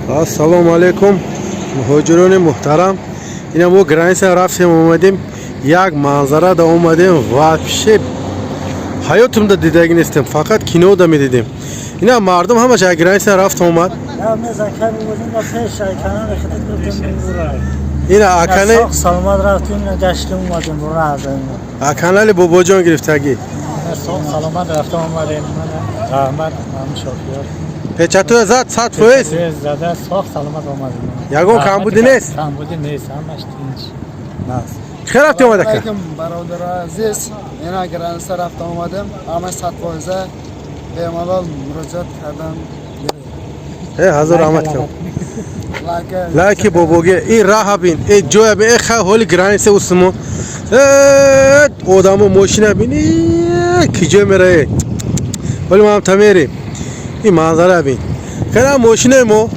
Ассалому алайкум, муҳоҷирони муҳтарам. Ина мо граница рафтем, омадем, як манзара да омадем, вообще ҳаётимда дидаги нестем, фақат кинода медидем. Ина мардум ҳамаш як граница рафт омад. Ина акане. Саломат рафтем, гаштем, омадем. Канали Бобоҷон гирифтагӣ. Саломат рафта омадем, раҳмат ҳам шофёр. Печатоя зад, 100%. Зада, соғ саломат омадем. Ягон камбудӣ нест? Камбудӣ нест, ҳамаш тинч. Чӣ рафти омад, ака? Алайкум, бародари азиз. Ина граница рафта омадем, ҳама 100%, бемалол муроҷиат кардам. Э, ҳазор раҳмат кам. Лайка. Лайки бобоге. Ин раҳа бин, э ҷоя бин, э хай, ҳоли граница усмо, э одамо, мошина бин, э ки ҷой мерае. Ҳоли мо ҳам та мерем. Ин манзара бин, хела мошинаи мо,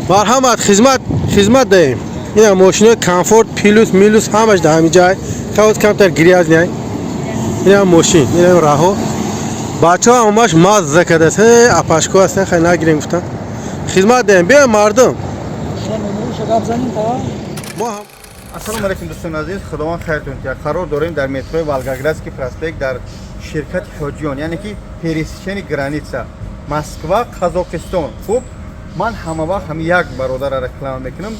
марҳамат, хизмат, хизмат даем. Ина мошинои комфорт плюс милус ҳамаш да ҳамин ҷай. Хавоз камтар грязный. Ина мошин, ина раҳо, бачаҳо ҳамаш мазза кардааст. Э апашко ҳастен, хай, нагирем, гуфтан, хизмат даем, биё, мардум. Мо ҳам Ассалому алайкум, дӯстони азиз, Худованд хайртон кунад. Қарор дорем дар метрои Волгоградский проспект, дар ширкати Ҳоҷиён, яъне ки пересечение граница Москва Қазоқистон. Хуб, ман ҳама вақт ҳами як бародарро реклама мекунам,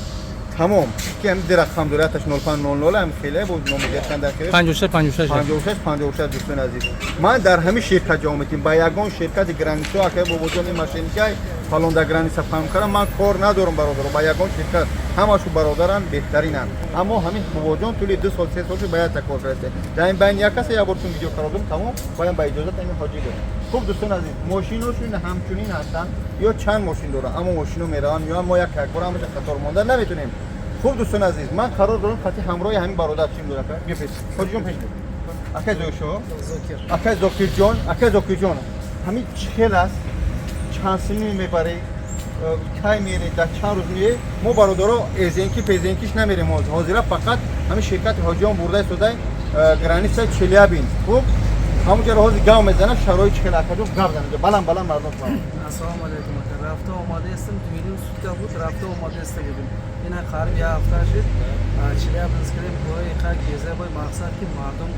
тамом, ки ҳами ди рақам дорад, 0500, ҳам хеле буд, номгашан дар хеле. 56 56. 56 56. Дӯстони азиз, ман дар ҳамин ширкат ҷавоб метим. Ба ягон ширкати границао, акай Бобоҷон, ин мошенникай фалон дар граница фаҳм кардам, ман кор надорам, бародаро, ба ягон ширкат. Ҳамашу бародаранд, беҳтаринанд, аммо ҳамин Бобоҷон тӯли 2 сол, 3 сол шуд, ба якта кор кардаст. Дар ин байн як каса як бор чун видео кародум, тамом, баям ба иҷозат ҳамин ҳоҷӣ буд. Хуб, дӯстони азиз, мошиношон ҳамчунин ҳастанд ё чанд мошин доранд, аммо мошино мераванд ё мо як як бор ҳамаша қатор монда наметонем. Хуб, дӯстони азиз, ман қарор дорам қати ҳамроҳи ҳамин бародар. Чим дорад? Бия пеш, ҳоҷиҷон, пеш бир. Акай Зоҳиршо, акай Зокирҷон, акай Зокирҷон, ҳамин чӣ хел аст? Чанд сини мебарӣ, кай мерӣ, дар чанд рӯз меӣ? Мо, бародаро, эзенки пезенкиш намерем. Ҳозира фақат ҳамин ширкати Ҳоҷиён бурда истодай границаи Челябинск. Хуб, ҳамунҷаро ҳозир гав мезанад, шароит чӣ хел, акаҷон, гап занад, баланд баланд, мардум фаҳмад. Ассалому алайкум, ака. Рафта омадаистем, 2,5 сутка буд, рафта омадаиста будем. Ина қариб як ҳафта шуд. Челябинск кардем, бои қа геза, бой мақсад ки мардум,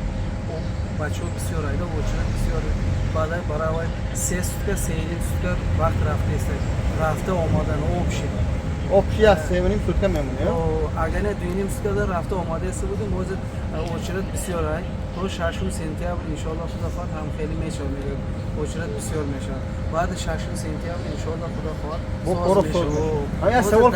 бачаҳо бисёр айда, очередь бисёр. Баъда баравай 3 сутка, 3,5 сутка вақт рафтаиста. Рафта омадан общий. Общий аз 3,5 сутка мемонӣ? Агар не, 2,5 сутка да рафта омадаиста будем, ҳозир очередь бисёр ай. То 6 сентябр, иншоалло, худо хоҳад, ҳам хеле мешавад, мегӯяд, очередь бисёр мешавад. Баъди 6 сентябр, иншоалло, худо хоҳад. Бо коро соз мешавад. Савол: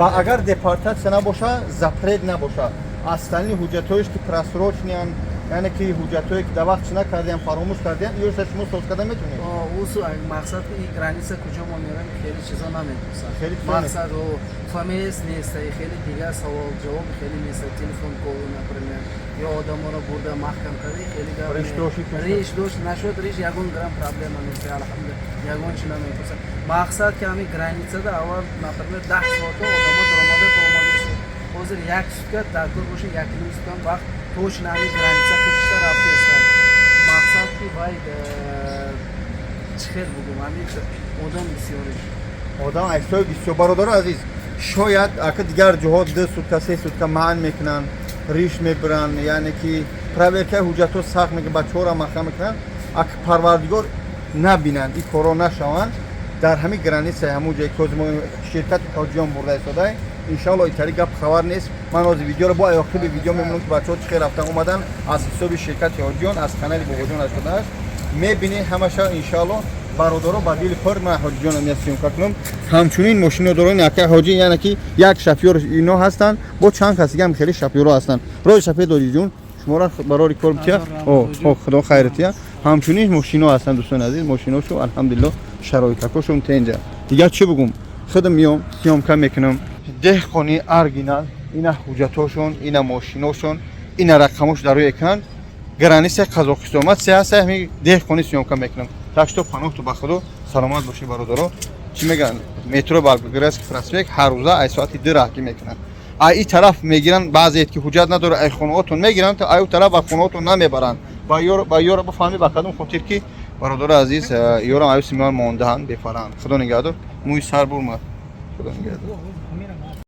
ба агар депортатсия набоша, запрет набоша, остальные ҳуҷҷатҳоеш ки просроченный анд, яъне ки ҳуҷҷатҳое ки дар вақт чӣ накардиям, фаромӯш кардиям, ёша шумо соз карда метавонед? Усу мақсад ки граница куҷо мо меравем, хеле чизо намепурсад. Мақсад ФМС нест, хеле дигар савол ҷавоб хеле нест, телефон кол, например, ё одаморо бурда маҳкам карда, хеле гап. Риш дошт нашуд, риш ягон грамм проблема нест, алҳамдулилла, ягон чи намепурсад. Мақсад ки ҳамин границада аввал, например, 10 соата одамо даромада омада, ҳозир як сутка дар кор боша, 1,5 сутка вақт точно ҳамин граница худшта рафтаиста. Мақсад ки вай чӣ хел бугум, ҳамин одам бисёриш. Одам айсои бисёр. Бародаро азиз, шояд ака дигар ҷоҳо 2 сутка, 3 сутка манъ мекунанд, риш мебиранд, яъне ки проверкаи ҳуҷҷатҳо сахт мекунанд, бачаҳоро маҳкам мекунанд. Ака, Парвардигор набинанд, ин корҳо нашаванд. Дар ҳамин границаи ҳамун ҷое ки ҳозир мо ширкати Ҳоҷиён бурда истодай, иншоалло, итари гап хабар нест. Ман ҳозир видеоро бо аёқиби видео мемонам, ки бачаҳо чӣ хел рафтан омадан аз ҳисоби ширкати Ҳоҷиён, аз канали Бобоҷон 88 мебинед ҳамаша, иншоалло. Бародаро, ба дили пур ман ҳоҷиҷонам я съёмка кунам. Ҳамчунин мошино дорон ака ҳоҷи, яъне ки як шофёр ино ҳастанд, бо чанд кас дига ҳам хеле шофёро ҳастанд. Роҳи сафед, ҳоҷиҷон, шуморо барори кор бития. О, Худо хайратия. Ҳамчунин мошино ҳастанд, дӯстони азиз, мошиношу, алҳамдулилло, шароитакошон тенҷа. Дигар чӣ бугум? Худам миём, съёмка мекунам. Деҳқони оригинал, ина ҳуҷҷатошон, ина мошиношон, ина рақамош дар рӯи экран, границаи Қазоқистон. Ман се ҳаста ҳами деҳқони съёмка мекунам. Так что паноҳту ба Худо, саломат бошед, бародаро. Чӣ мегӯянд, метро Волгоградский проспект ҳар рӯза ай соати 2 раҳгӣ мекунанд. Ай ин тараф мегиранд баъзеет ки ҳуҷҷат надорад, ай хонаотон мегиранд, ай ӯ тараф ба хонаотон намебаранд. Ба ёро бифаҳмӣ, ба кадом хотир ки, бародари азиз, ёрам аюси меон мондаанд бефаранд. Худо нигаҳдор. Мӯи сар бурмад. Худо нигаҳдор.